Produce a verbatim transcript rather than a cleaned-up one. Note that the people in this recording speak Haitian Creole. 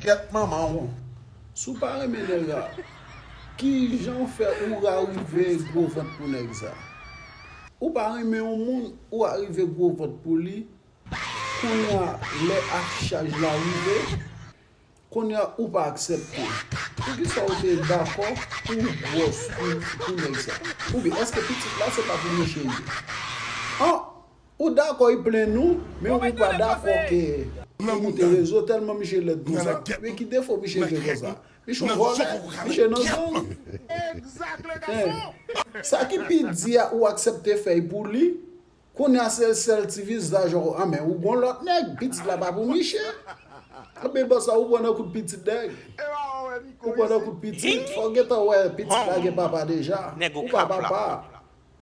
Kèt manman w. Si w pa renmen nèg la, kijan w fè ou ka rive gwo vant pou nèg sa? Ou pa renmen yon moun, ou ka rive gwo vant pou li. Kounye a, lè afichaj la rive, kounye a ou pa aksepte. Poukisa ou te dakò pou gwòs pou, pou nèg sa? Oubyen èske pitit la se pa pou misye li ye? An, ou dakò li plenn ou, men ou pa dakò ke li moute rezo tèlman misye lèd konsa. Men ki defo misye gen konsa? Misye yon vòlè, misye nan gang. Sa ki pi di a ou aksepte fè l pou li, kounye a se sèl ti vizaj ou, a men ou gon lòt nèg, pitit la pa pou misye. Anben bòs la, ou pran nan kout pitit nèg. Ou pran nan kout pitit, fò w gentan wè pitit la gen papa deja. Ou pa papa.